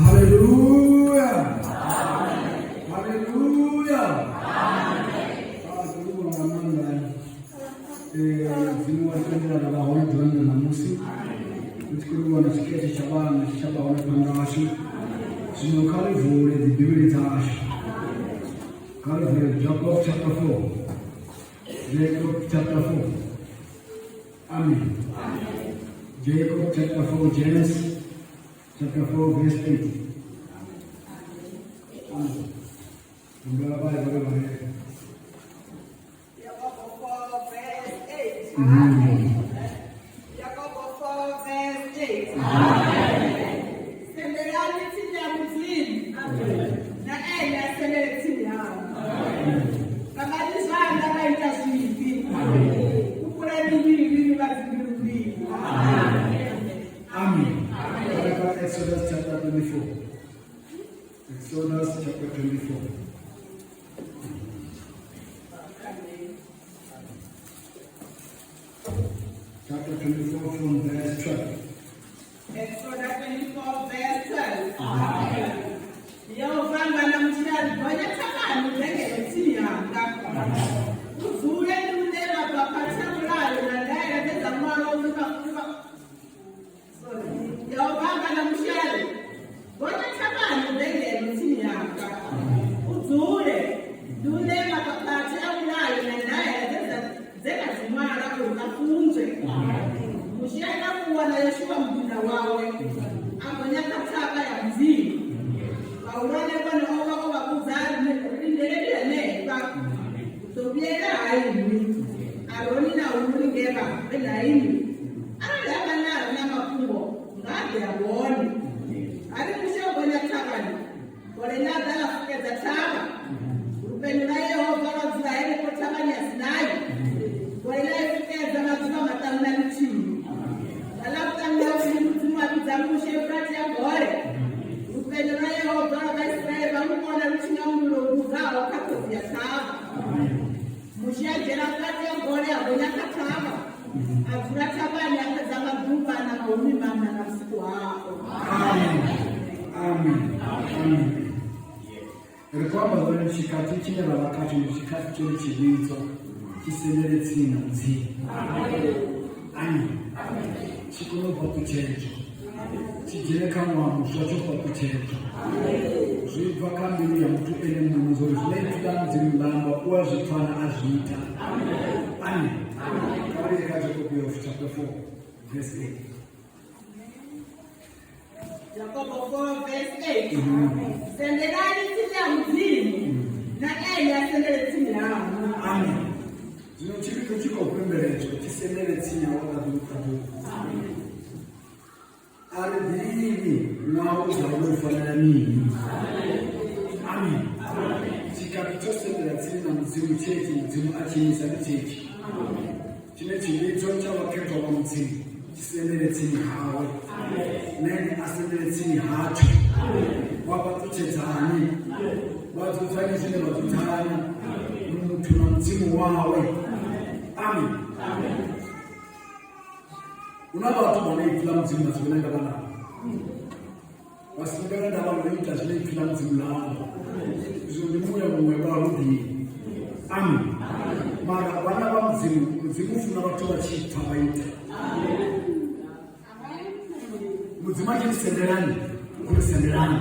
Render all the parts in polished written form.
Haleluya. Haleluya. Livhuwa nga maanḓa Mudzimu wa tendela ra vha hone ḓuvha ḽino ṋamusi ri tshi khou livhuwa na tshiketshe tsha vhana tshi tsha vha hone phanḓa hashu. Zwino kha ri vule dzi Bivhili dzashu, kha ri vule Jacob chapter 4, Jacob chapter 4. Amen. Jacob chapter 4, James chapter 4 verse 8. Amen. Humbela vha vha vha Jakobo 4 verse 8. Jakobo 4 verse 8. Sendelani tsini ya Mudzimu na ene a sendele tsini haṋu. Vhangani zwanḓa vha ita zwivhi. Kupulani mivhi ni vha dzimbilu mbili. Amen. Kha Exodus chapter 24. Exodus chapter 24. Chapter 24 from verse 12. Exodus 24 verse 12. Yehova amba na Mushe a ri, Gonya thavhani u ḓe ngeno tsini hanga. U dzule ndi une mabaphathi a mulayo na ndaela dze dza ṅwalwa uri vha Sorry. Yehova amba na Mushe a ri, Gonya thavhani u ḓe ngeno tsini hanga. U dzule ndi une mabaphathi a mulayo na ndaela dze dza dze nda dzi ṅwala uri vha funzwe. Mushe a takuwa na Yoshua muḓinḓa wawe, a gonya kha thavha ya Mudzimu. Vhahulwane vhone o vha o vha vhudza a ri, Lindeleni henefha, hu ḓo vhuyela ha inwi. Aroni na Huri ngevha vhe na inwi. Arali ha vha na a re na mafhungo, nga a ḓe a vhone. A ri Mushe o gonya thavhani, gole ḽa ḓa ḽa fukedza thavha. Lupenyo lwa Yehova lwa dzula henefho thavhani ya Sinai. Gole ḽa i fukedza maḓuvha maṱanu na ḽithihi. Nga ḽa vhuṱanu na vhuvhili Mudzimu a vhidza Mushe vhukati ha gole. Lupenyo lwa Yehova lwa Vhaisiraele vha lu vhona lu tshi nga mulilo u dugaho kha ṱhodzi ya thavha. Mushe a dzhena vhukati ha gole a gonya kha thavha. A dzula thavhani a fhedza maḓuvha na mahumi maṋa na vhusiku hao. Amen. Amen. Amen. Ri khou amba zwone tshikhathi tshine ra vha khatsho ndi tshikhathi tshone tshivhidzo tshi sendele tsini na Mudzimu. Amen. Tshi kone u fhaṱutshedzwa, tshi dzhene kha ṅwaha muswa tsho fhaṱutshedzwa. Zwi bva kha mbilu ya muthu ene muṋe zwa uri zwine ipfi ḽa Mudzimu ḽa amba u a zwi pfa na a zwi ita. Amen. Kha ri ye kha Jakobo chapter 4 verse 8. Jakobo 4 verse 8. Sendelani tsini ya Mudzimu na ene a sendele tsini haṋu. Amen. Zwino tshivhidzo tshi khou pembeledzwa tshi sendele tsini ha wa ṱaḓulu ṱaḓulu. A ri ḓivhi ṅwaha u ḓaho u fanela mini. Amen. Tshikhathi tsho sendela tsini na Mudzimu tshetshi Mudzimu a tshi imisa ndi tshetshi. Tshine tshivhidzo tsha vhakhethwa vha Mudzimu tshi sendele tsini hawe, na ene a sendele tsini hatsho. Vha fhaṱutshedzane, vha dzudzanye zwine vha dzudzanya, muthu na Mudzimu wawe. Amen. Hu na vhathu vhane ipfi ḽa Mudzimu vha si vhe na ndavha navho, vha si vhe na ndavha no ita zwine ipfi ḽa Mudzimu ḽa amba. Izwo ndi muya muṅwe vha hu ḓivhi. Amen. Mara vhana vha Mudzimu, Mudzimu u funa vhathu vha tshi pfa vha ita. Mudzimu a tshi ri sendelani, u khou ri sendelani.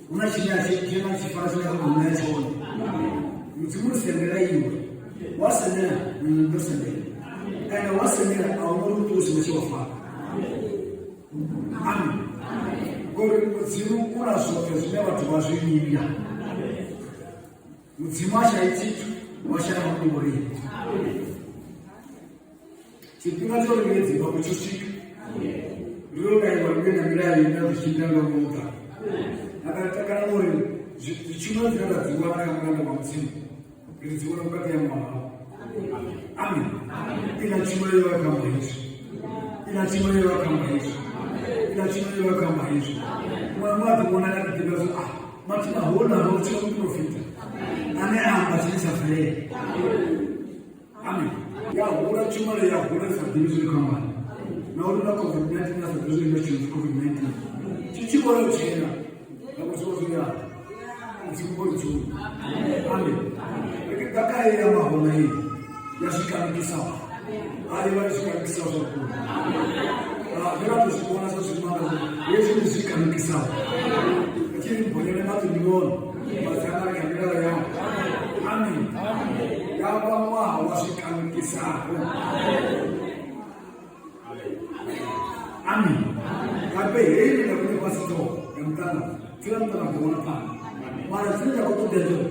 Hu na tshine a tshi tshine a tshi fara tshine a khou ṋea tshone. Mudzimu ri sendela iwe, wa sendela nṋe ndo sendela. Ende wa sendela a hu na uri u ṱuwe u songo tshe wa fara. Amen. Ngori Mudzimu u na zwoṱhe zwine vhathu vha zwi lila. Mudzimu a shayi tshithu. Vha shaya ndi vhoriṋe. Tshifhinga tsho ri vhe Zimbabwe tsho swika. Ri ro laiwa ri vhe na milayo ine ya ḓo tshimbila nga muṱa. Na nga takala uri tshumelo dzine ra dzi wana kha mulanda wa Mudzimu ri dzi wana vhukati ha ṅwaha. Amen. Ila tshumelo yo vha kha hezwi. Ila tshumelo yo vha kha hezwi. Ila tshumelo yo vha kha hezwi. Mwana wa ḓi vhona nga ḓivha zwo ah mathina hona ro tshila muprofita ane a amba tshine tsha bvelela. Amen. Ya hula tshumelo ya hula sa ḓivhi zwi khou amba. Na uri na COVID-19 na sa ḓivhi zwi tshi COVID-19. Tshi tshi vhona u tshena. Na ku zwo zwi ya. Mudzimu vho ri dzula. Amen. Ri ḓa kha ya mahona iyi. Ya zwikangisaho. Ai vha zwikangisaho zwa vhukuma. Ah, ri ra zwi vhona sa zwimanga. Hezwi ndi zwikangisaho. Tshi ri mbonele maṱo ndi vhone. Madzanga kha milayo yao. Amen. Ya vha ṅwaha wa zwikangisaho. Amen. Habe heyi nda kone fhasi ṱhoho ya muṱangano. Tsela muṱangano ḓo vhona phanḓa. Mara zwine nda khou ṱoḓa ndi uri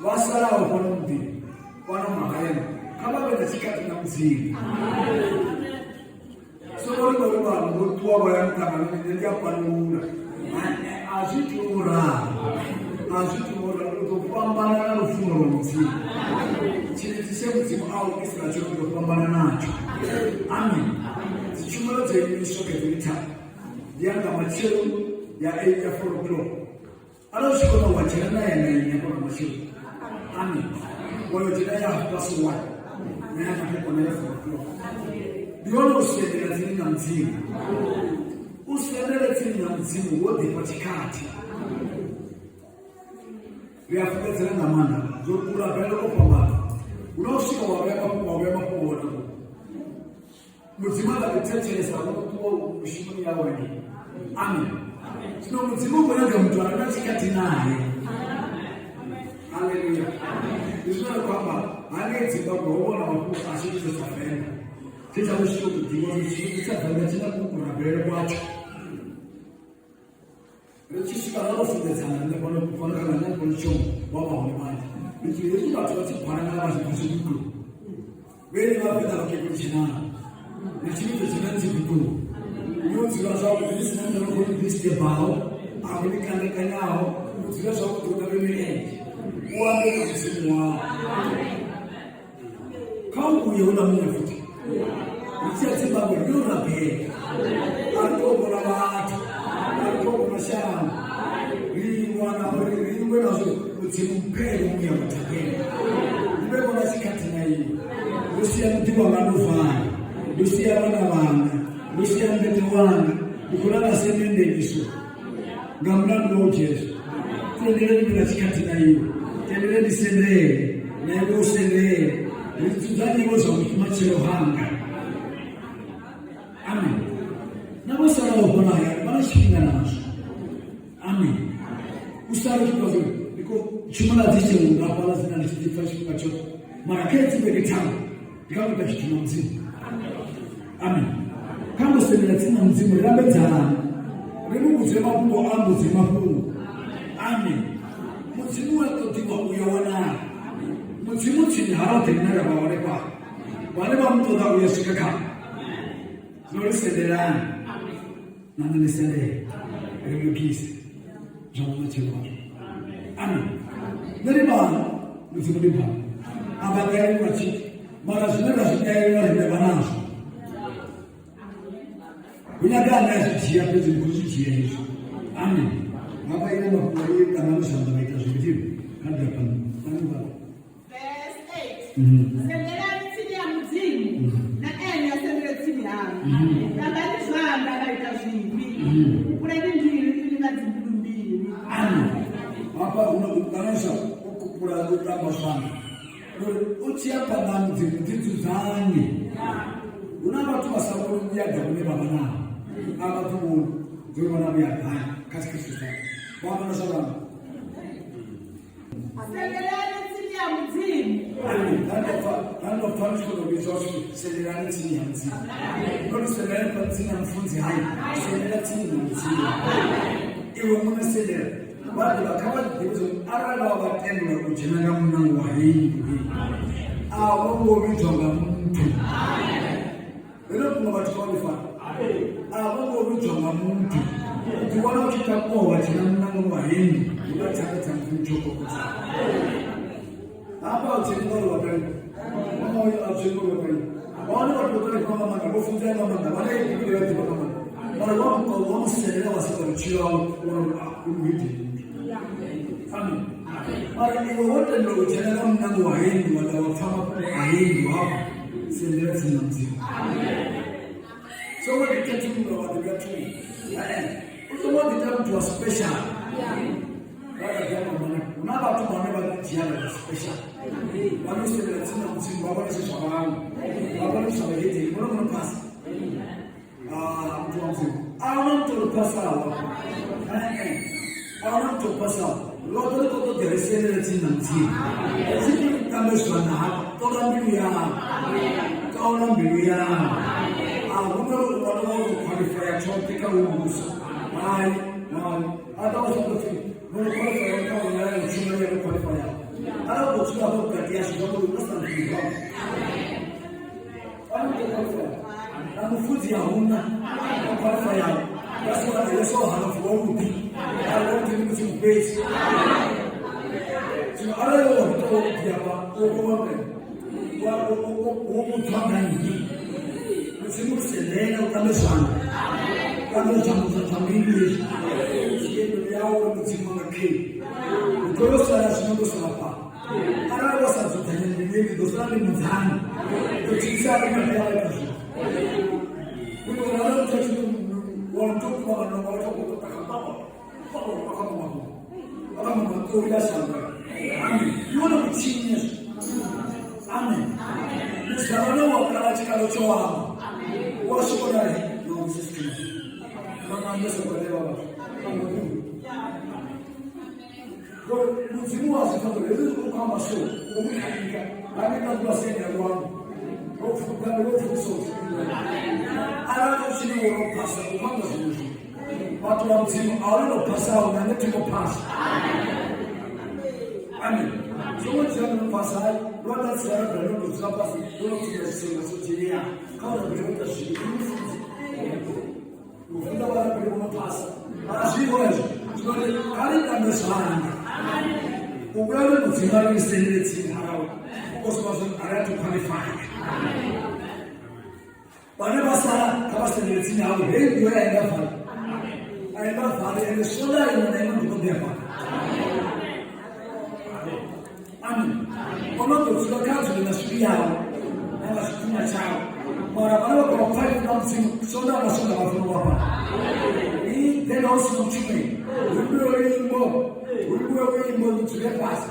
vha salaho fhano muḓini fhano mahayani kha vha vhe na tshikhathi na Mudzimu. So uri vha ri vhanwe vho ṱuwa vha ya muṱanganoni nṋe ndi a fhanulula. A zwi iti u ralo. A zwi iti u ralo u ḓo fhambana na lufuno lwa Mudzimu. Tshilidzi tshe Mudzimu a u isela tshone u ḓo fhambana natsho. Amen. Dzitshumelo dzo imiswa kha dzi tharu. Ndi ya nga matsheloni ya 8 ya 4 o'clock. Arali u tshi kona wa dzhena na ya 9 hafho nga matsheloni. Amen. Wa yo dzhena ya half past 1 na ya madekwana ya 4 o'clock. Ndi hone u sendela tsini na Mudzimu. U sendele tsini na Mudzimu wo ḓifha tshikhathi. Ri a fulufhedzea nga maanḓa zwo ri kurabele ko fhambana. Hu na u swika wa vhea mafhungo wa vhea mafhungo wa takuwa. Mudzimu a nga ḓi thetshelesa wo ṱuwa mushumoni yawe ngei. Amen. Zwino Mudzimu u khou nyaga muthu a re na tshikhathi naye. Haleluya. Ndi zwine ra khou amba hangei Zimbabwe ho vhona mafhungo a tshivhidzo tsha Venḓa. Tshe tsha vha tshi tou ḓivha uri tshivhidzo tsha Venḓa tshi na kurabelele kwatsho. Ri tshi swika ra ro funḓedzana nṋe fhano fhano kha nṋe fhano tshongo vha vha hone vhanzhi. Ndi tshi hezwi vhathu vha tshi gwanana vha tshi bva zwigugu. Vhene vha Venḓa vha kegulu tshenana. Na tshivhidzo tshena ndi tshigugu. Ni u dzula zwavhuḓi ni sina muthu ano khou ni disturbaho, a khou ni kandekanyaho, u dzula zwavhuḓi u ṱavhe milenzhe. U ambe na Mudzimu wau. Kha u vhuye hu na muṅwe futhi. Ri tshi ya Zimbabwe ri yo rabela. A ri tou vhona vhathu, a ri tou vhona shango. Ri wana uri ri lwe nazwo Mudzimu mphele muya wa thabelo. Ndi vhe vhona tshikhathi na iwe. Ndo sia muḓi wanga ndo vala. Ndo sia vhana vhanga. Ndo sia mmbete wanga. Ndi khou lala semendeni so. Nga mulandu wa u Jesu. Tendele ndi na tshikhathi na iwe. Tendele ndi sendele. Na iwe u sendele. Ri dzudzanye zwa vhumatshelo hanga. Amen. Na vho salaho fhano hayani vha na tshifhinga nazwo. Amen. U sala tshi khou ndi khou tshumela dzi tshe hafhaḽa dzine ndi tshi ḓi pfa tshifhinga tshoṱhe. Mara kha hedzi vhege tharu ndi kha ita tshithu na Mudzimu. Amen. Kha mbo sendela tsini na Mudzimu ri lambedzane. Ri mu vhudze mafhungo a mbudze mafhungo. Amen. Mudzimu wa ṱoḓiwa u ya wanala. Mudzimu tsini ha roṱhe rine ra vha hone fhano. Vhane vha mu ṱoḓa u ya swika kha. Zwino ri sendelani. Na nṋe ndi sendele. Ri lugise zwa vhumatshelo hashu. Amen. Nṋe ndi vhana, Mudzimu ndi baba. A vha ṱahelwi nga tshithu. Mara zwine ra zwi ṱahelwa riṋe vha nazwo. Hu nyaga ane a zwi dzhia fhedzi ndi khou zwi dzhia hezwi. Amen. Hafha ine mafhungo i ṱangana zwanḓa vha ita zwivhili kha ḓa fhano. Fhano vha. Verse 8. Sendelani tsini ya Mudzimu, na ene a sendele tsini haṋu. Ṱambani zwanḓa vha ita zwivhi. Kupulani mbilu inwi vha dzimbilu mbili. Amen. Hafha hu na u ṱanganyisa u kupula u ṱamba zwanḓa. Uri u tshi ya phanḓa ha Mudzimu ḓi dzudzanye. Hu na vhathu vha sa vhoni vhuyaḓa vhune vha vha naho. A vha ḓi vhoni uri vha na vhuyaḓa kha Kristo. Vha vhona zwa vhaṅwe. Sendelani tsini ya Mudzimu. Ndandopfa ndi tshi khou tou vhidzwa upfi sendelani tsini ya Mudzimu. Ndo ri sendelani pa tsini ya mufunzi hai, sendela tsini na Mudzimu. Iwe muṋe sendela. Vha ḓivha kha vha ḓivhe uri arali vha vha tendela u dzhena nga muṋango wa heyi nnḓu a vho ngo vhidzwa nga muthu. Heḽo fhungo vhathu vha ḽi fara. A vho ngo vhidzwa nga muthu. U ḓi wana u tshi takuwa wa dzhena muṋango wa heyi nnḓu hu na tshaka dza mudzimu tsho kokodza. Hafha a dzheni ngauri wa ṱalifha. Mama uyo a dzheni ngauri wa ṱalifha. Vhone vhathu vho ṱalifha nga maanḓa, vho funzea nga maanḓa, vhane Bivhili vha ḓivha nga maanḓa. Mara wa wa muselela wa sedza vhutshilo hawe wa uri a u muhedeni muthu. Amen. Mara iwe wo tendela u dzhena nga muṋango wa heyi nnḓu wa ḓa wa pfa mafhungo a heyi nnḓu hafha, sendela tsini na Mudzimu. Songo ḓikhethulula wa ḓivha thungo. U songo ḓiita muthu wa special. Hu na vhathu vhane vha ḓidzhia vha special. Vha no sendela tsini na Mudzimu vha vhona zwi zwa vhaṅwe. Vha vhona zwi zwa vhahedeni. Vhona vhono phasa. Ah, muthu wa Mudzimu. A huna muthu o phasaho. A huna muthu o phasaho. Roṱhe ri khou ṱoḓa ri sendele tsini na Mudzimu. Zwi ri tambe zwanḓa hafha. Ṱola mbilu yau. Ṱola mbilu yau. A huna uri u nga tou vha wo qualifya tshoṱhe kha hoyu muvhuso. Hai, hai. A ḓo vha sa pfi no qualifya kha u ya tshumelo ya qualifya. Arali u khou dzula hafha vhukati hashu zwa uri u sa mbilu. Na mufudzi a huna o qualifyaho. That's why Yesu hana vuwa vhuḓi. Arali wa vhuḓi ndi Mudzimu fhedzi. Zwino arali wo ita wa vhuḓi hafha, wo vha wa wo vhudzwa nga nnyi? Mudzimu sendela u tambe zwanḓa. Tambe zwanḓa zwa mbilu hezwi. Dzhie mbilu yau uri Mudzimu anga khei. U tea u sala zwino ndo sala fhano. Arali wa sa dzudzanya mbilu ndi ḓo sala ndi mudzani. Ndo thithisa ri nga ya ita zwithu. U ḓo wana muthu a tshi wa muthu o kuvhangana nga vhathu vha khou ṱoḓa kha baba. Baba wa kha mama. Aka mama to ya sanga. Amen. Ndi wone vhutshinyi hezwo. Amen. Muzalwane wa kala tshikalo tsho amba. Wa swika na ri no this is too much. Mama ndese kwa leva vhathu. Ngori Mudzimu wa zwi pfa uri hezwi zwi khou amba so, u khou khanika. Vha nga ḓuvha senda luambo. Ro pfuka ro pfukisa u Arali u tshi wo no phasa u khou amba zwiṅwe zwithu. Vhathu vha Mudzimu a hu no phasaho na nṋe thi ngo phasa. Amen. Songo dzhia no phasa hai lwa ḓa tsela rabela no tou dzula fhasi ndo no pfuka zwisenga zwo dzhenea kha u rabela u ita zwivhi. Mufunda wa rabela u no phasa. Mara zwiho hezwo zwino ri kha ri tambe zwanḓa. U vhuya uri Mudzimu a ri sendele tsini hawe. O soma zwo a ri athu qualify. Vhane vha sala kha vha sendele tsini hawe. Heyi ndi yone a i nga vali. A i nga vali ende swonda iṅwe na iṅwe ndi ṱoḓea fhano. Amen. O no ḓo dzula kha dzule na swili yawe na nga tshifhinga tshawe. Mara vhane vha khou pfa ipfi ḽa Mudzimu swonda na swonda vha funa u vha fhano. I ḓe na hu si na mutshumeli. Hu imbiwe luimbo, hu imbiwe luimbo ni dzule fhasi.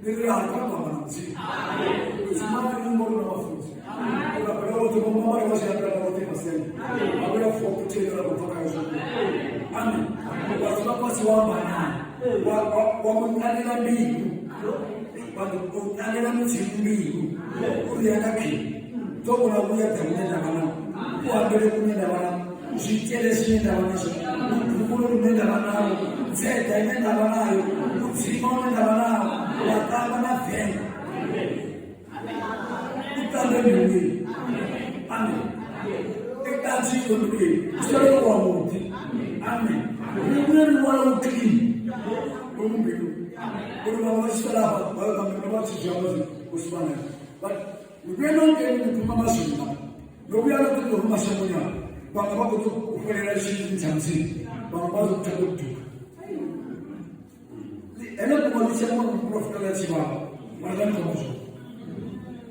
Ni ri ha khou amba na Mudzimu. Mudzimu a luimbo lu na vhafunzi. U rabela woṱhe vho mama vha tshi rabela vhoṱhe masele. Vha vhuya pfa kuthele ra khou bva kha zwo. Amen. Wa dzula fhasi wa amba naye. Wa mu ṱanela mbilu. Wa u ṱanela Mudzimu mbilu. Uri ya nga khini. Ḓo vhona vhuya ḓa hune nda vha naho. U ambele kune nda vha naho. Zwiitele zwine nda vha nazwo. Lugulo lune nda vha nalo. Tseḓa ine nda vha nayo. Mudzima une nda vha nawo. Wa tamba na vengo. U tambe mbiluni. Amen. I ṱanzwi iyo mbiluni. U sale wa vhuḓi. Amen. Ri vhuye ri wana u clean. Ngomu mbilu. Uri vhaṅwe vha tshi sala hafha vha vha vha tshi zwi amba zwi u si vhana. But vhuye no ngeni ni phuma mazwina. No vhuya na ṱoḓa ruma shangoni afho. Vhaṅwe vha khou ḓo u fhelela tshilidzi tsha Mudzimu. Vhaṅwe vha ḓo thoma u duga. Ene fhungo ḽi tshi amba muporofita ḽa tshi vhavha mara ḽa nthoma zwo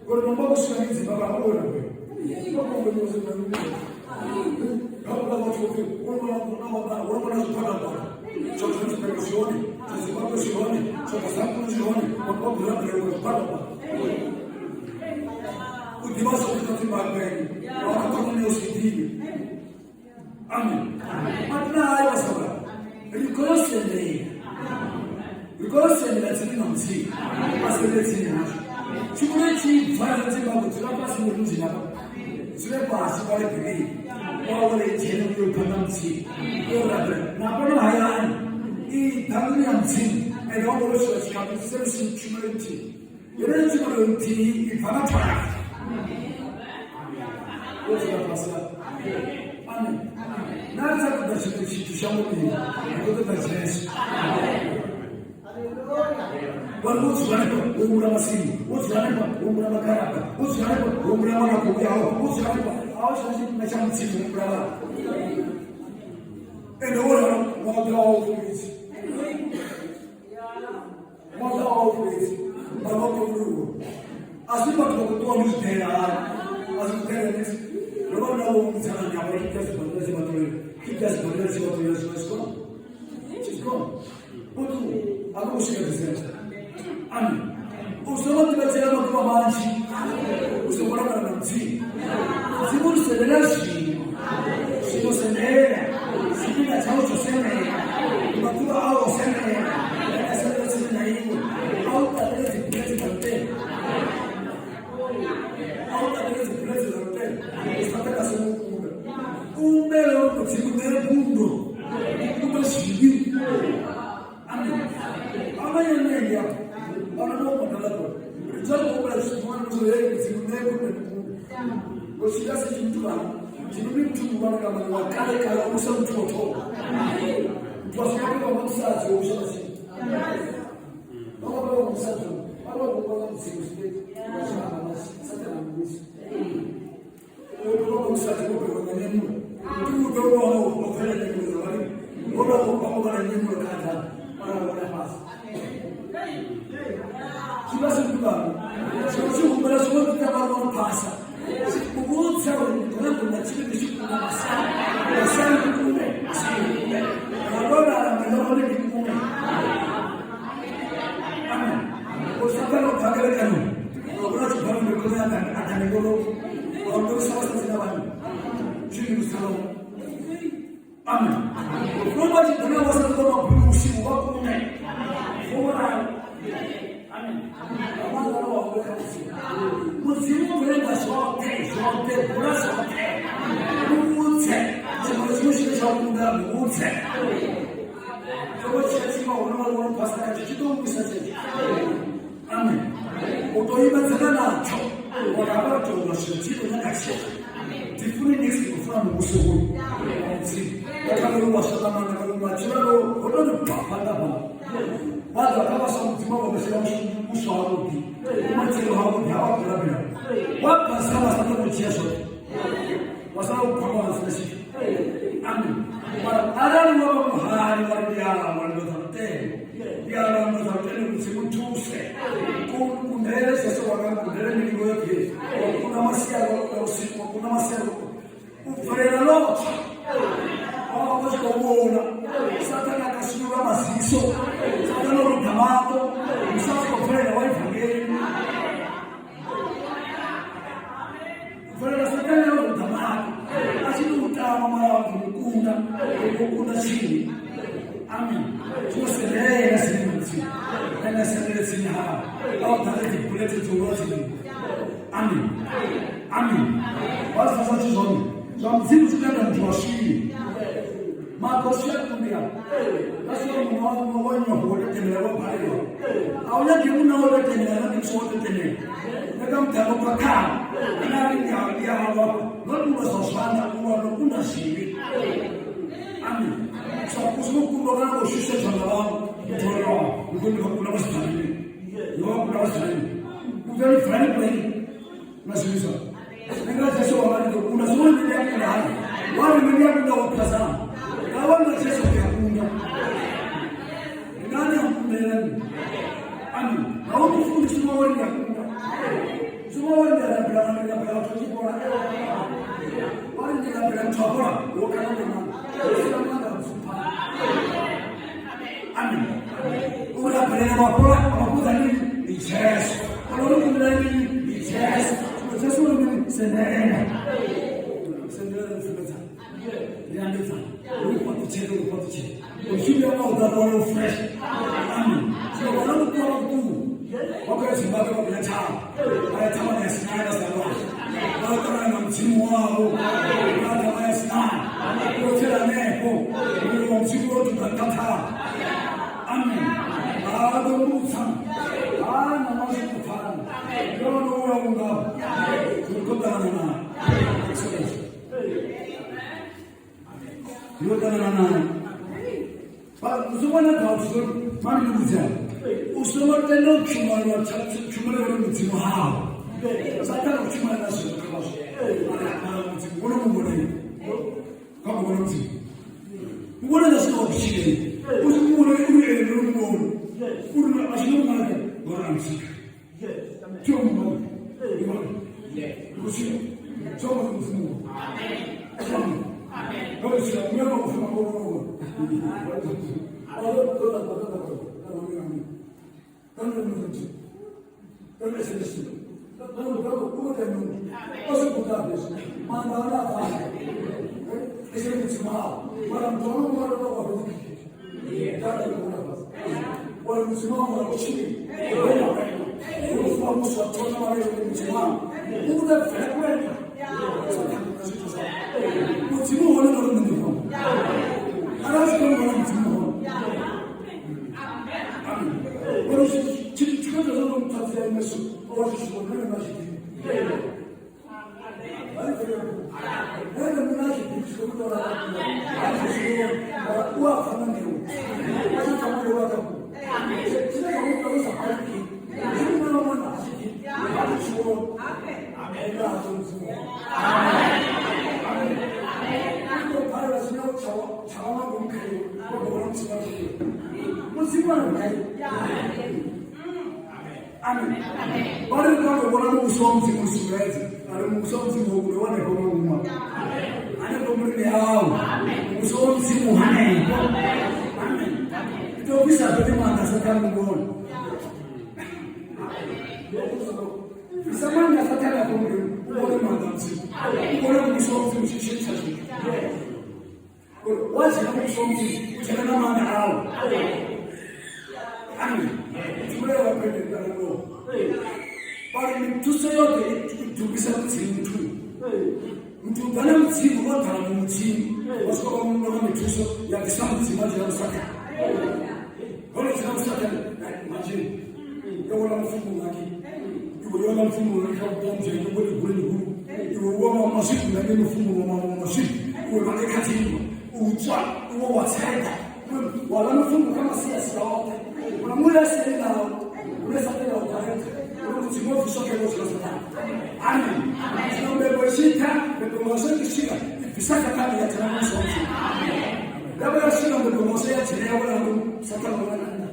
uri nomba kusvika midzimba vha uri u ḓivha zwa uri zimbabwe vha khonani yo zwi ḓivhi. Amen. Matina hayo wasaba. Ri khou sendela. Ri khou sendela tsini na Mudzimu. Vha sendele tsini hashu. Tshikolo tshi bva na Zimbabwe dzula fhasi muri muzina vha. Dzule fhasi vha le Bivhili. Wa wale dzhene uyo phanḓa Mudzimu. Uyo rabela. Na fhano hayani. I ḓa nḓuni ya Mudzimu ende wa khou loshiwa tshikhathi service tshumelo nthihi. Yeneyo tshumelo nthihi i bva nga 12. Wo dzula fhasi hafha. Amen. Na ri sa ṱoḓa tshiṅwe tshithu shangoni ri khou ṱoḓa Jesu. Vha ri wo dzula hanefha wo humbula masimu, wo dzula hanefha wo humbula magaraba, wo dzula hanefha wo humbula ṅwana khou vhuyaho, wo dzula hanefha a hu tshena tshifhinga tsha Mudzimu humbula vhathu. Ende wo ralo ṅwaha wa u fhedzi. Ṅwaha wa u fhedzi. Vha vha khou lwa. A si vhathu vha khou ṱuwa ndi zwiḓela hani. A si zwiḓela ndi. Ro vha na vho vhudzana nyambo ri ita zwibadela tshi vha ṱolela. Ita zwibadela tshi vha ṱolela zwino it's gone. It's gone. Muthu a khou swika December. Amen. U songo ḓivhetshela maḓuvha manzhi. U songo langana na Mudzimu. Mudzimu ri sendela zwino. Zwino sendela. Tshifhinga tshau tsho sendela. Maḓuvha au o sendela. A sendela tsini na iwe. A u ṱavhele dzibuletse dza lutendo. A u ṱavhele dzibuletse dza lutendo. Saṱhane a songo kunda. U humbele uri Mudzimu ṋee gundo. Ndi kunde zwivhi. Amen. Ana yeneyi ya. Ana no badala ko. Ri tsa ko humbela zwithu zwiṅwe na zwiṅwe, hey, Mudzimu ṋee gundo ndi kunde. Ngo tshi nga si tshithu kana. Mudzimu ndi muthu muhulwane nga maanḓa wa kale kale u sa muthu wa thoma. Muthu a songo bebwa nga musadzi wo vhusa matsimu. Vha nga bebwa nga musadzi, vha vha vho nga Mudzimu zwi nga zwa nga Sathane a muvhusi. O bebwa nga musadzi wo bebwa nga nyemulo. Ndi u bebwa wo bvela nyemulo dza vhalimi. Wo vha wo vha na nyemulo kha Adamu, mara wo wela fhasi. Zwi vha zwi vhulunga. Zwino tshi humbela zwiṅwe ḓi vha ro phasa. U vhudza uri ndi khou nyaga u ḽa tshifhinga tshi kunda masana. Masana ndi kunde, masana ndi kunde. Nga ndo lala maloro ndi kunde. Amen. O Sathane o bva kerekeni. O vhona tshi bva ndi khou nyaga Adamu ngolo. O ndo sa sa tsina vhana. Tshini kusalo. Amen. Roma tshi ḓo vha sa ḓo mabulu vhusiku vha kunde. Fora. Amen. Vha vha vha kha Mudzimu. Mudzimu bveledza zwoṱhe, zwoṱhe, bula zwoṱhe. Muvhudze. Tshiṅwe na tshiṅwe tshine tsha kunda muvhudze. Tsho tshi tshi vha hone vha wana phasa khatsho tshi ḓo wisa tshetsho. Amen. U tou imedzana natsho. Uri hafha ri tou lwa zwino tshi khou nyaga tshetsho. Ndifuni next kufuna muvhuso hoyu wa Mudzimu. Nga uri wa shata maanḓa nga uri matshilo ho tou ri bva phanḓa fhano. Vha ḓa kha vhaswa Mudzimu vha vhetshela vhuswa havhuḓi, vhumatshelo havhuḓi ha vha khou rabela. Wa phasa vha sa ṱoḓi u dzhia zwoṱhe. Wa sala u khwakhwa zwi si na tshithu. Amen. Mara arali wa vha muhali wa ri ndi a lwa nndwa dza lutendo, ndi a lwa nndwa dza lutendo Mudzimu nthuse. Kundele Jesu wanga kundele milingo yoṱhe. Wa kunda masiari wa kunda vhusiku wa kunda masiari u bvelela lotsha. Wa vha u tshi khou vhona Sathane a kasulula maziso, Sathane o ruḓa maṱo, musi a tshi khou bvelela wa ivangeli. Bvelela Sathane o ruḓa maṱo, a tshi tou tama mara wa ḓo kunda, u kunda tshini. Amen. Zwino sendela tsini na Mudzimu, ende sendele tsini hawe, a u ḓale dzibuletse dzo lwa tsini. Amen. Amen. Wa zwi pfesesa zwithu zwone zwa Mudzimu zwi tenda muthu wa swili. Maḓo a swia kundea. That's why munna wa wa nyago wo tetemela wa balelwa. A u nyagi munna wo tetemela na muthu wo tetemela. Neka mutambo kwa kha. Na ri ndi a ndi a lwa. No kundwa zwa zwanḓa u lwa no kunda zwivhi. Amen. So usimo kundwa kana ngo shushedzwa nga vhaṅwe. Muthu wa lwa ndi khou ndi kunda vhasidzana. Ndi wa kunda vhasidzana. U tea u bvani play. Na zwivhi Nga Jesu wa vha ndi kunda zwo ndi ya kunda hai. Wa ri ndi ya kunda wa phasa. Nga wa nga Jesu ya kunda. Ngani akundela ni? Amen. Na wo mufundisi wa wari ya kunda. Suma wari ya rabela na ya rabela to chibora. Wari ya rabela chobora wo kana na. Sima na msupa. Amen. Ura rabela wa pola wa kuza nini? Ni Jesu. Koloni kundela nini? Ni Jesu. Jesu ni sendela. Sendela mfundisa. Ndiandetsa. Uri kwatuchele uri kwatuchele. Ushindi wako utatoa fresh. Amen. So wana mtu wa mtu. Wako ya Zimbabwe wako ya chama. Haya chama ya Sinai na Salwa. Wao na mzimu wao. Wao ya Sinai. Kotela nepo. Uri wa mzimu wote utakata. ḓo mutsa ha na maswi kupfana yo no uya unga ri khou ṱangana nae ri khou ṱangana nae u songo na doubt zwo mani ndi vhudza u songo tenda u tshumelwa tshumelo uri mudzimu hawo sathane u tshumela na zwithu kha vhaswa mara mudzimu wono muvhonei kha muvhona mudzimu muvhona nga zwine wa kutshilei u si muvhone uri ene uri muvhone uri a tshi no maka ngori a musika tio muvhone ndikushila tsoma mudzimu Mudzimu hone na uri nṋe ndi hone arali si kone vhona mudzimu hone amen uri tshithu tshikho tsha zwo muthatsi ya imeso o vha tshi vhona na tshi ḓivhi nene muna tshi ḓivhi tshi khou tora a tshi zwi vhona u a pfana ndeu a tshi pfana ndeu a kha tshine tsha mu ṱalusa a tshi ḓivhi tshi muna mwana a tshi ḓivhi a tshi vhona amen na a mudzimu Amen. Vha ri nga vhona muvhuso wa mudzimu sumbedza ari muvhuso wa mudzimu wo kule hanefho nga huma hanefho mulimi hau muvhuso wa mudzimu hanefho amen ito bvisa fhedzi maanḓa sathane muvhona bvisa maanḓa sathane afho mulimi u vhone maanḓa mudzimu u vhone muvhuso wa mudzimu tshi tshintsha zwithu wa dzhena muvhuso wa mudzimu u dzhena na maanḓa au amen tshumelo ya vhapendekano vhari mithuso yoṱhe i dubisa mudzimu muthu muthu u ḓa na mudzimu o ḓala mu mudzimu wa swika vha muṋo mithuso ya bvisa mudzimu a dzhena musathane hone dzhena musathane imagine yo vhona mufumo wake iwe yona mufumo wake kha vhukonzhe iwe ligulu ligulu iwe wa maswiki nga ndi mufumo wa maswiki iwe vha kha tshimba u tswa iwe wa tsheka wala mufumo kha masiasi oṱhe una mula sela ule sathane u direct uri mudzimu o bviswa kha zwa sathane amen zwino mbebo tshitha mbebo ngoswe tshika ibvisa sathane ya dzhena muvhuso wa mudzimu yavho ya swika mbebo ngoswe ya dzhena ya vhona sathane vhona na nṋe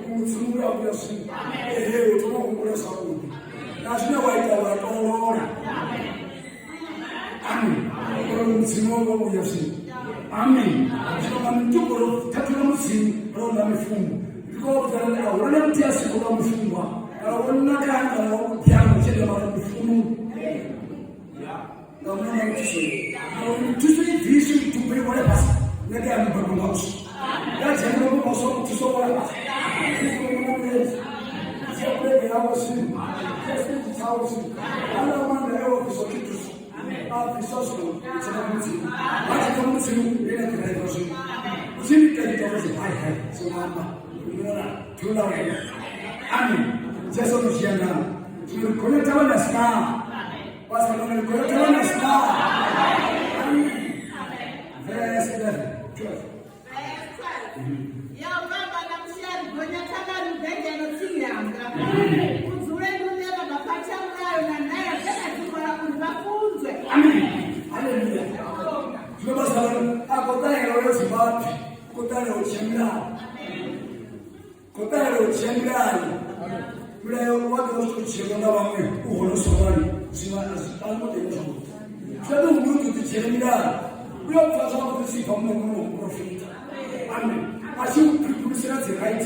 mudzimu uya vhuya swika ehe u thoma u humbula zwavhuḓi na zwine wa ita wa tolola amen uri mudzimu wa vhuya swika amen zwino nga mitupo ro thathela mudzimu ro ḽa mifungo ndi khou vhudza uri a huna na muthu a si khou vha mufungwa kana wo nakani kana wo byanga tshende mara mufumu nga muna muthuso muthuso i bviswe mitupo i wele fhasi nṋe ya mubebo nga uswa ya dzhena mubebo uswa muthuso wele fhasi Amen. Jesu mshiana. Tulikoleta wana star. Basi tulikoleta wana star. Amen. Verse 11, 12. Verse 12. Ya baba na mshari gonya thabani ubhengelo tsini yanga. Udzule ndunela baphatha mulayo na naye tena dzikola uri vha funzwe. Amen. Hallelujah. Tunabasala akotayela yo Zimbabwe, kotayela uchemla. Kotayela uchemla. Mulayo wake usuchela na vamwe uhonoswa zima azipano de Twende umuntu tichemla. Uyopfa zwa sifa mungu muprofita. Amen. Asi upripusira the right.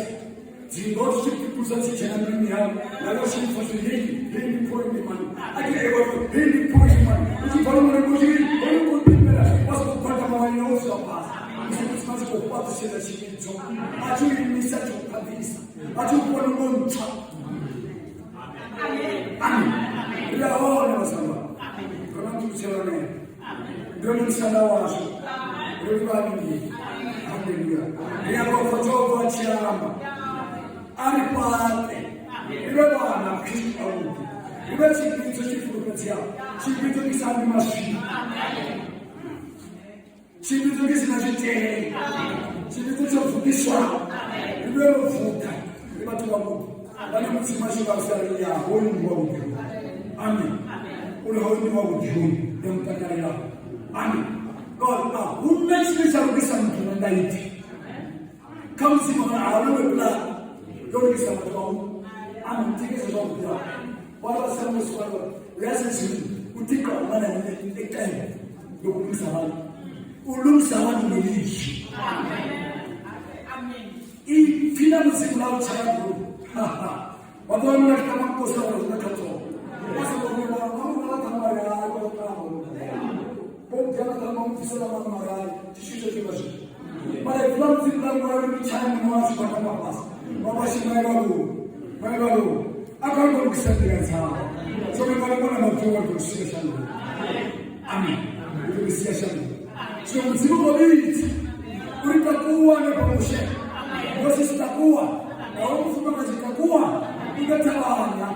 Dzingo tichipupulisa tichena mimi yao. Nalo sifa zvingi, hindi point man. Ati ewa hindi point man. Uchifana mungu kushiri, mungu kupimela. Wasukupata mawani yose pasi. Msikusimazi kupata chivitso. Achi imisa chokabisa. Achi upona ngontsha. Amen. Amen. Riaona basaba. Rona tutshelane. Ndone msala washo. Rivani. Hallelujah. Riago fotogo chiamba. Hu vhe tshivhidzo tshi fulufhedzeaho, tshivhidzo tshi sa ambi mazwifhi, tshivhidzo tshi si na zwitele, tshivhidzo tsho vuḓiswaho. Ri vhe ro vuḓa, ri vhathu vhavhuḓi vhane Mudzimu a tshi vha sa ri ya hoyu ndi wavhuḓi hoyu. Amen. Uri hoyu ndi wavhuḓi hoyu, ndo mu takalela. Amen. Ngauri a huna tshine tsha lugisa muthu nga nga ipfi. Kha Mudzimu a huna pulane yo lugisa vhathu vha hu. Amen. Thikhedzo zwavhuḓi hafho. Vhana vha sa musi vha uyazi uThixo umana icebo lokulungisa abantu. Ulungisa abantu ngelizwi. Ipfi ḽa Mudzimu ḽa u tshaya bulu. Vha ḓo wana kha makosi a uri kha tsho. Vha sa ḓo vhona vha vhona kha mara ya ko ta mo. Bo dzhena kha mo bvisela ma mara tshi tshi vha zwi. Mara ipfi ḽa Mudzimu ḽa ngwala ri tshaya muṅwe wa zwi vha fhasi. Vha vha tshi mai vha lu. Mai vha lu. A kha ri lugisa nḓila dzavho. So ri nga vhona maḓuvha ri sia shango. Amen. Ri sia shango. So Mudzimu ngo vhidza uri takuwa na pamushe. Moses takuwa. Na wewe mfumakazi takuwa. Ndo thavhana.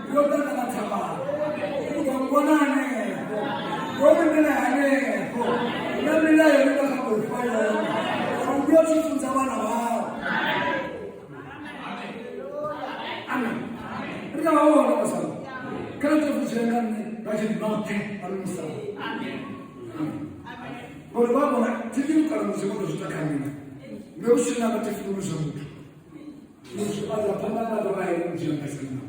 Ndo ṱangana thavhana. U ḓo ngwana hanefho. Ndo lindela hanefho. Na milayo ine nda khou fha yone. Uri u vhuya u tshi funza vhana vhau. Amen. Ri nga vha vhona vhasala. Kha ri tou vhudzela nga nṋe vha tshi noṱhe a ri musala. Amen. Ngori vha vhona thi ḓivhi kana Mudzimu u ḓo zwi ita kha nṋe. Nṋe vhutshilo hanga thi funi zwa muthu. Muthu a ḓa phanḓa nga ḓo vha ene Mudzimu nga sina.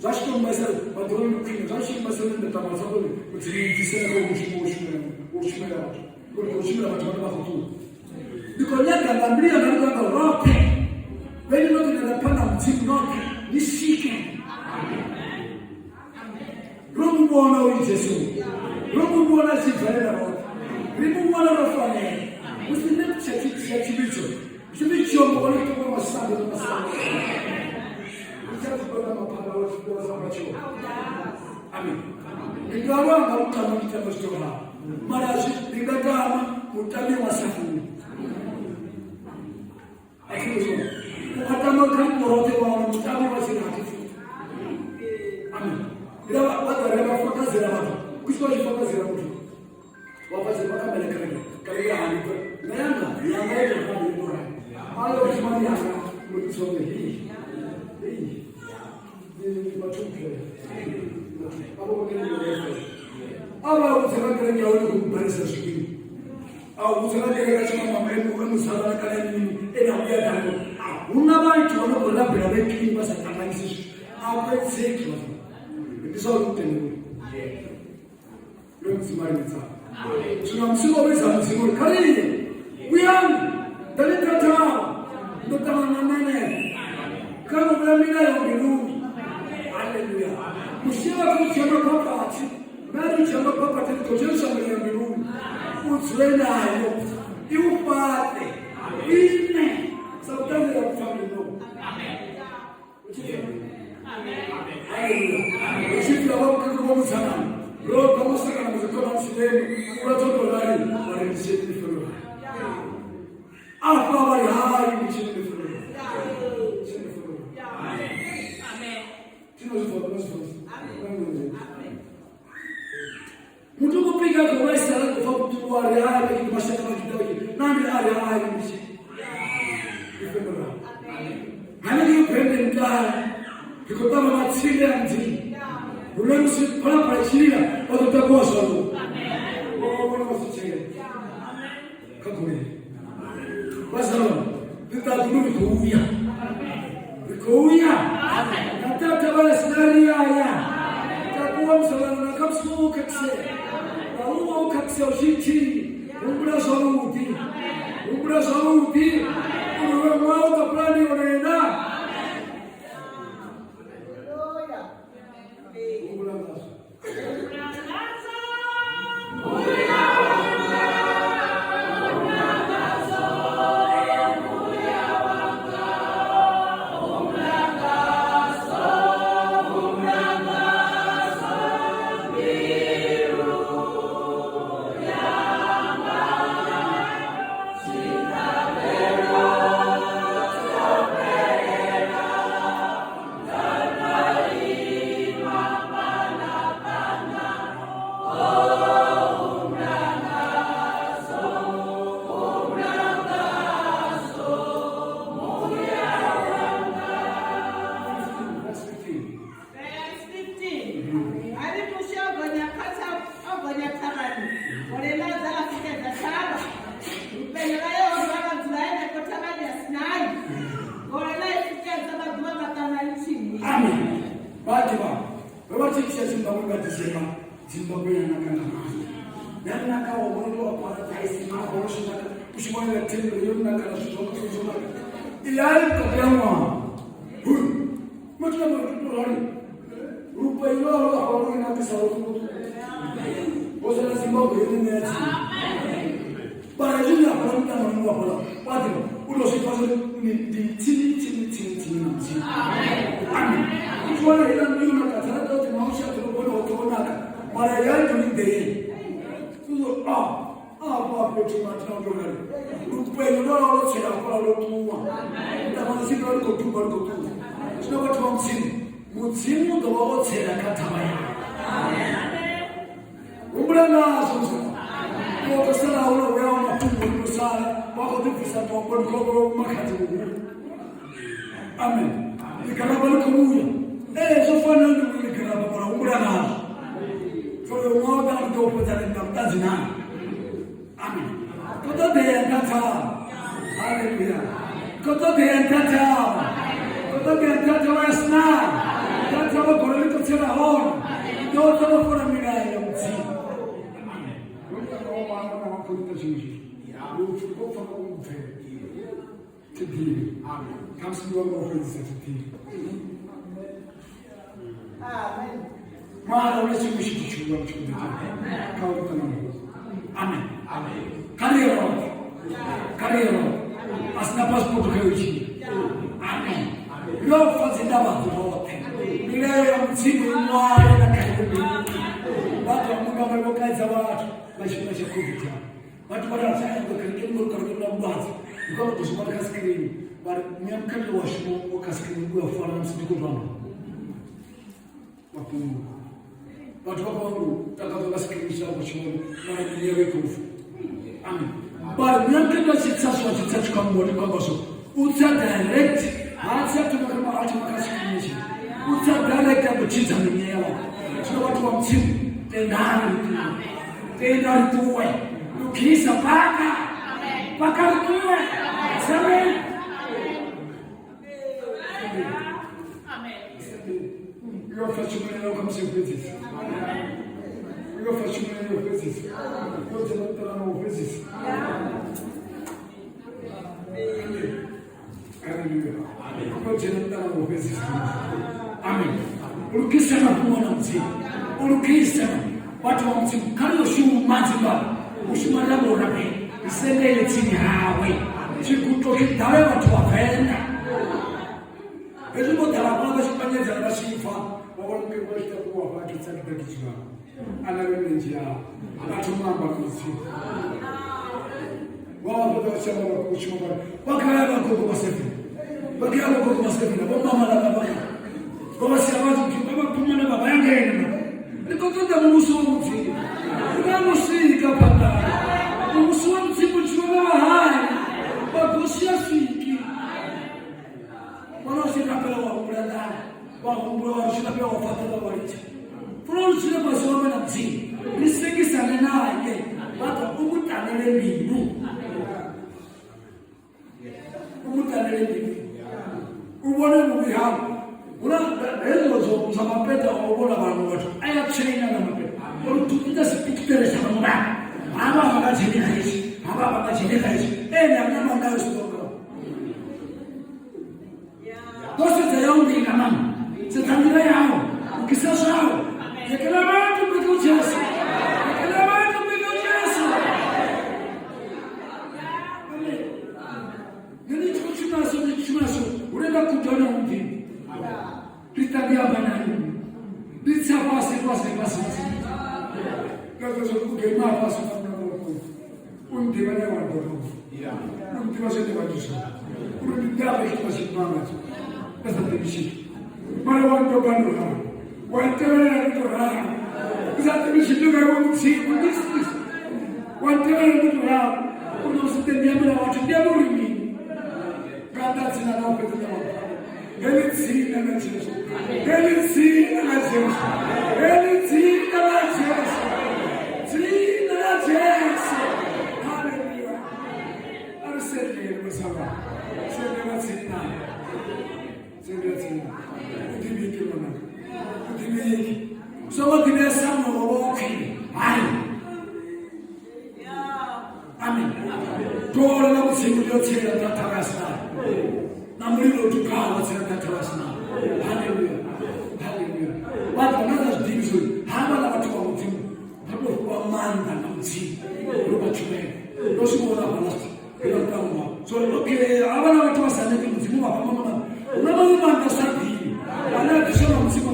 Zwa tshi tou mbaisa vha ḓo uri ndi khwine, zwa tshi mbaisa uri ndo ṱangana zwa uri Mudzimu bvisela kha mushumo wo shumela wo shumela vhathu. Uri khou shumela vhathu vhane vha khou ṱuwa. Ndi khou nyaga nga mbilu yanga ndi khou nyaga roṱhe. Vheni noṱhe ndi nga phanḓa Mudzimu noṱhe ni swike. Ro mu vhona uyu Jesu. Ro mu vhona a tshi bvelela roṱhe. Ri mu vhona ro fanela. Musi nṋe tsha tshivhidzo tshivhidzo mu vhona ṱuwa masambi na masambi. Ndi tsha tshi maphala wa tshifhiwa sa vhathu. Amen. Ndi nga lwa nga u tama ndi tama zwithu ha. Mara zwi ndi nga tama mutambi wa safuni. U tama kha murothe wa mutambi wa tshirathi futhi. Amen. Ila vha ḓo rema fakazela vhathu. Kusi vha tshi fakazela muthu. Wa fhasi vha kha kereke. Kereke ya hani. Na yanga yanga ito kha ndi bora. Ayo tshi mali yanga mutsonge hi. Hi. Ndi vhathu phela. Abo vha kene ndi Aba u tsela kereke ya uri ku balisa zwikili. A u tsela kereke ya tshima mama emu emu sala na kana nini ena uya dalo. A huna vhathu vha no khou rabela vhe clean vha sa ṱanganyisi zwithu. A fhedzeki vhathu. Ndi zwa uri utende uri. Ndo Mudzimu a ri vhidza. Zwino musi vho vhidza Mudzimu uri kha ri ye. Vhuyani ḓani tathaho ndo ṱangana na nṋe. Kha ri vhuya milayo mbiluni. Haleluya. Mushe vha khou dzhia maphaphathi. Na ri dzhia maphaphathi ri khou dzhenisa milayo mbiluni. U dzule nayo. I u fhaṱe. Ime. Sa u ṱanzela vhupfa mbiluni. Haleluya. Ushipfi wa mukuru wa mudzanani. Ro pamusangana muzikoma musideni. Uratongo vari vari ndicheni miforo. Apa vari hai ndicheni miforo. Ndicheni miforo. Tinozvibva tinozvibva. Amen. Muthu kupika kwa waisala kufa kutu wari hai lakini mashaka makitawi nandi ari hai ndicheni miforo. Hanenge upende mtara. Ndikotama matsinde ya Mudzimu. Hune musi phalaphala tshilila vha ḓo takuwa zwavhuḓi. Vho vhona vha si tshee kha goloi. Vhazalwane, ḽiṱaḓulu ri khou uya. Ri khou uya. Na tata vha sina ri aya. Takuwa musalana na kha musi wo khakhisea. Na uwa u khakhisea u tshi Humbula zwavhuḓi. Humbula zwavhuḓi. Uri we ṅwaha u ḓo pulani yone na. Humbula ngazwo. Vha tshi tshia Zimbabwe nga December, Zimbabwe ya naka nga maanḓa. Ya naka wa vhona wa paradise ma wa shinaka. U tshi vhona thembele yo naka na zwithu zwoṱhe zwo naka. Iyai vhukati ha ṅwaha. Muthu na muthu rali. Lupenyo lwa hafha lu nakisa lwo ho sala Zimbabwe yo ṋea tsini. Mara hezwi ni hafhaḽa muṱanganoni wa hafhaḽa wa ḓivha u tou zwi pfa zwa uri ndi tsini tsini tsini tsini na Mudzimu. Amen. U tshi wana heiḽa nnḓu yo naka dzharaṱa yoṱhe mahosi a ḓoroboni hoṱhe ho naka mara ya nnḓu ndi nḓeni. Afha fhethu mathina u tou rali lupenyo lwa lwa lwo tsela hafhaḽa lwo ṱuwa ṱavhanya tshifhinga lu khou duba lu khou ṱuwa. Zwino vhathu vha Mudzimu, Mudzimu u ḓo vha o tsela kha thavha yawe. Humbula ngazwo muzwala. Iwe ḓo sala hula vhuya wa mafhungo ndo sala wa khou ḓi bvisa tombo ndi khou makhadzi muhulu. Amen. Ḽigaraba ḽi khou vhuya. Ee, zwo fanela ndi uri ḽigaraba mara humbula ngazwo. Fole ṅwaha u ḓaho ndi ḓo fhedza ndi na vhuṱanzi naa. Amen. Khou ṱoḓea nṱha thavha. Haleluya. Khou ṱoḓea nṱha thavha. Khou ṱoḓea nṱha thavha ya Sinai. Nṱha thavha gole ḽi khou tsela hone. Ḓo tsa vha fola milayo ya Mudzimu. Amen. Lufu khou pfa nga u pfela. Thi ḓivhi. Khamusi ndi wanga u fhedzisa thi ḓivhi. Amen. Mara hu na tshiṅwe tshithu tshihulwane tsho ḓi kha u ṱangana. Amen. Kha ri ye roṱhe. Kha ri ye roṱhe. A si na passport kha yo tshila. Amen. Ro pfa dzindaba roṱhe. Milayo ya Mudzimu i ṅwale na kha iwe mbilu. Vhathu vha Munga vho kaidza vhathu nga tshifhinga tsha COVID. Vhathu vha ri tsha ndo kerekeni ngo kerekeni na vhulwadze. Ndi khou tou zwi vhona kha screen. Vha ri muya mukhethwa wa shuma wa kha screen u a fana na musi ndi khou tou amba. Mafhungo. Vhathu vha khou amba takadzwa nga screen tsha khou tshi vhona mara mbilu yawe i khou fa. Amen. Vha ri muya mukhethwa tshi tsa so tshi tsa tshi khou amba ndi khou amba so. U tsa direct ha tsa thoma kha ha thoma kha screen tshi. U tsa direct a khou tshidza mimuya ya vhathu. Zwino vhathu vha Mudzimu tendani ri ṱuwe. Tenda ri ṱuwe. Lugisa paka. Paka ri ṱuwe. Amen. Yo pfa tshumelo kha musi u fhedzisa. Yo pfa tshumelo yo fhedzisa. Yo dzhena muṱangano wo fhedzisa. Haleluya. Yo dzhena muṱangano wo fhedzisa. Amen. U lugise mafhungo na Mudzimu. U lugise vhathu vha Mudzimu kha ri yo shuma Zimbabwe. U shuma ra vho rabela. Ri sendele tsini hawe. Tshiguto tshi ḓale vhathu vha Venḓa. Hezwi vho ḓala hafhaḽa vha tshi panyedzana vha tshi pfa vha vhona mukegulu a tshi takuwa hafha a tshi tsa kiḓakithi vhawe a navhe milenzhe yawe a thoma amba na Mudzimu. Vha vha fhedza vha tshi amba vha khou shuma vha vha kha ya vha gogo vha sevhela vha kha ya vha gogo vha sevhela vho mama na vha vha vha sia vhathu vha vha phumana vha vha ya ngeno. Ri khou ṱoḓa muvhuso wa Mudzimu ri nga no swika phanḓa muvhuso wa Mudzimu tshi vha vha hani vha gosi ya swiki. Wana u tshi rabela wa humbula nḓala wa humbula wa tshi rabela wa fhaṱa vha litsha funa u tshile fhasi wa na Mudzimu ri sengisane naye vha ḓo u mu ṱanele mbilu u mu ṱanele mbilu u vhone vhuvhi hau huna hezwo zwa mapeta o vhona vhaṅwe vhathu a ya tswenya na mapeta uri ita sipikitele tsha vhaṅwe vhathu havha vha nga dzheni kha itshi havha vha nga dzheni kha itshi ene a na mangayo sitonga ḓo sedza yau nḓila mama sedza nḓila yau lugisa zwau yekela vhathu mbeke u Jesu yekela vhathu mbeke u Jesu. Amen. Nṋe ndi tshi khou shuma so ndi tshi shuma so hune nda guda hone hu Mudzimu ndi ṱa ndi amba naye ndi tsa fhasi fhasi fhasi fhasi nga zwa u gema fhasi na mna u nḓivha ne wa ḓo u nḓivha zwine wa ndi zwone uri ndi ḓa vha tshifha tshifhanga nda sa ḓivhi tshithu mara wa ndoba ndo ralo wa ntevhelela ndi to ralo ndi sa ḓivhi tshithu nga iwe Mudzimu ndi wa ntevhelela ndi to ralo uri u si ḓe ndi ambela vhathu ndi amba uri mini nga nnḓa dzina ḽa u fhedza ṋama heḽi dzina ḽa Jesu heḽi dzina ḽa Jesu heḽi dzina ḽa Jesu dzina ḽa Jesu. Haleluya. A ri sendele masala sendela tsini naye sendela tsini naye u ḓivhike ṅwananga u ḓivhike. ḓivheki songo ḓivhea sa muṅwe wa khwine hai amen gole ḽa mudzimu ḽo tsela nṱha thavha ya Sinai na mulilo u dugaho wa tsela nṱha thavha ya Sinai haleluya haleluya vhathu vha nga zwi ḓivhi zwo havhaḽa vhathu vha mudzimu vha tou fhiwa maanḓa nga mudzimu uri vha tshumele ndo zwi vhona hafhaḽa ndo tangwa so okay havhaḽa vhathu vha sa neti mudzimu vha fha maṅwe maanḓa hu na maṅwe maanḓa sa ḓivhi ane a ḓiswa nga mudzimu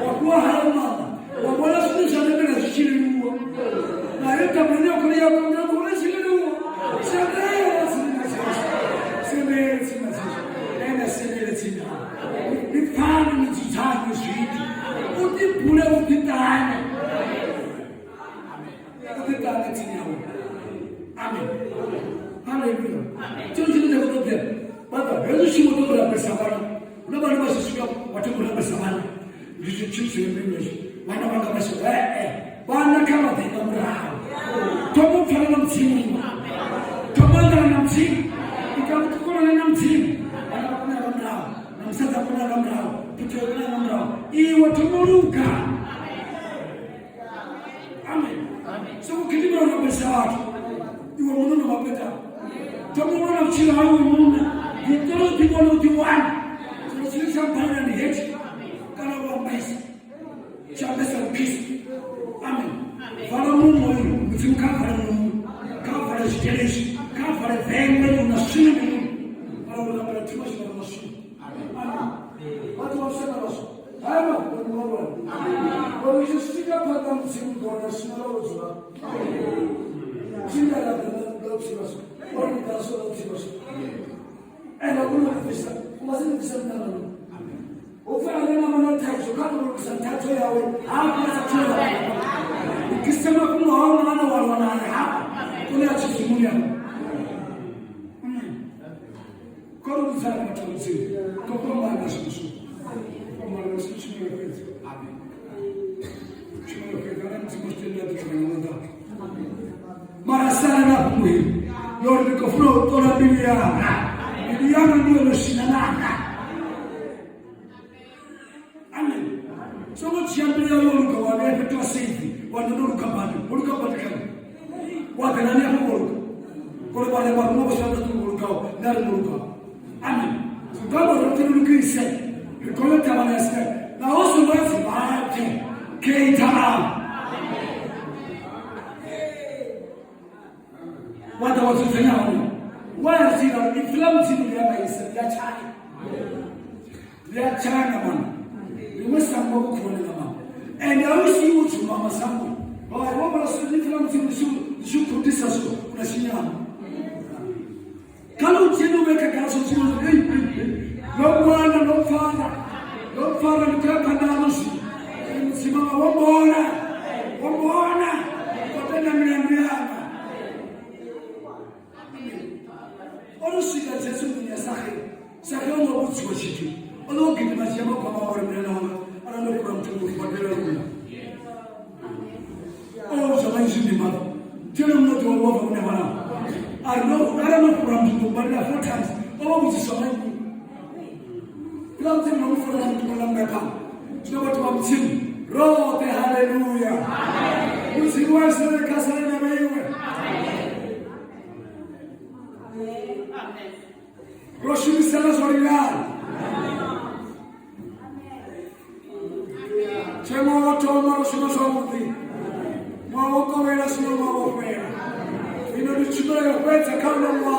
wa fhiwa hayo maanḓa wa vhona zwine zwa lemela zwi tshi leluwa nayo tabuleni ya khone ya kona vhona tshi leluwa sendela tsini na Jesu sendele tsini na Jesu ende sendele tsini na ni pfane ni dzudzanye zwithu u ḓibule u ḓiṱane u ḓiṱane tsini yawe amen haleluya tshiṅwe tshine tsha khou ṱoḓea vhaḓa hezwi tshiṅwe ṱoḓa u rabelisa vhana hu na vhana vha tshi swika vha thoma u rabelisa vhana ndi tshithu tshine hezwi vhana vhanga vha tshi ee vhana kha vha ḓe nga murahu thoma u pfana na mudzimu thoma anḓana na mudzimu ita vhukonani na mudzimu vhana vha kona nga murahu na musadzi a kona nga murahu phutho ya kona nga murahu iwe thoma u luga amen songo gidimela u rabelisa vhathu iwe muṋe no vhapeta thoma u lona vhutshilo hau iwe muṋe ḓiṱola u ḓivhona u ḓiwana tshino tshine tsha mbalela ndi hetshi kana u ambesa tshi ambesa lukhisi amen vala muṅwe uyu mudzimu kha vale muṅwe kha vale zwitelezwi kha vale vhengwe na swina muṅwe mara u rabela thoma tshivhala na swina amen vhathu vha lushaka lwashu haya mafhungo ndi mahulwane uri tshi swika phanḓa mudzimu ḓo wana swina ḽa dzula tshinda ḽa ḓa thivha so uri ḓa so ḽa thivha so ende a kona u bvisa u nga si ni bvisa nṋa nṋa u pfa ane na mana thaidzo kha kona u lugisa thaidzo yawe hafha sa tshumela lugisa mafhungo hao na ane wa lwa naye hafha kone a tshizimuni hafha kone u vhudzana vhathu vha mudzimu ko fhambana zwithu zwo fhambana si tshumelo fhedzi tshumelo fhedzi ana mudzimu zwi tendela ḓo ṱangana maḓa mara sala na fhungo hili lori ndi khou funa u ṱola mbilu yanga mbilu yanga ndi yone swina ḽanga amen songo dzhia mbilu yawe yo luga wa vhea fhethu ha seifi wa ndo luga badi wo luga badi kha wa ḓela hanefho wo luga kore vhane vha vho vha sa ṱo lugaho nda ri ndo lugaho amen zugamba ro ri lugise ri kone u ṱavhanya sine naho songo dzi vhathe keita wa ḓa wa dzudzanya hone wa zila ipfi ḽa mudzimu ḽi a vhaisa ḽi a tshaya ḽi a tshaya nga maanḓa ḽiṅwe sango vhukhone nga maanḓa ende a u sii u dzumba masango hai wo vhala ipfi ḽa mudzimu ḽi tshi khudisa so u na tshinyama kha ḽi u dzhene u vhe khagala zwo tshiṅwe ḽo wana ḽo pfana ḽo pfana ndi khou ya phanḓa haḽo zwino mudzimu anga wo mbona wo mbona ko tenda milandu yanga o no swika Jesu nḓuni ya Sakheo Sakheo ngo vhudziwa tshithu o no gidima dzhia magwama awe mulena wanga arali ndo fhura muthu ndo badela luna o vhudzwa nga izwi ndimana tshone muṋe ḓuvha wabva hune wana ari no arali no fhura muthu ndo badela 4 times o vha vhudziswa nga nnyi ila mudzimu no mufura na muthu na mbepha zwino vhathu vha mudzimu roṱhe haleluya mudzimu wa Israele kha sale na vheiwe ro shumisana zwo lingana tshe ṅwaha wa thoma ro shuma zwavhuḓi ṅwaha wo kovhela zwino ṅwaha wo fhela ino ndi tshumelo yo fhedza kha uno ṅwaha.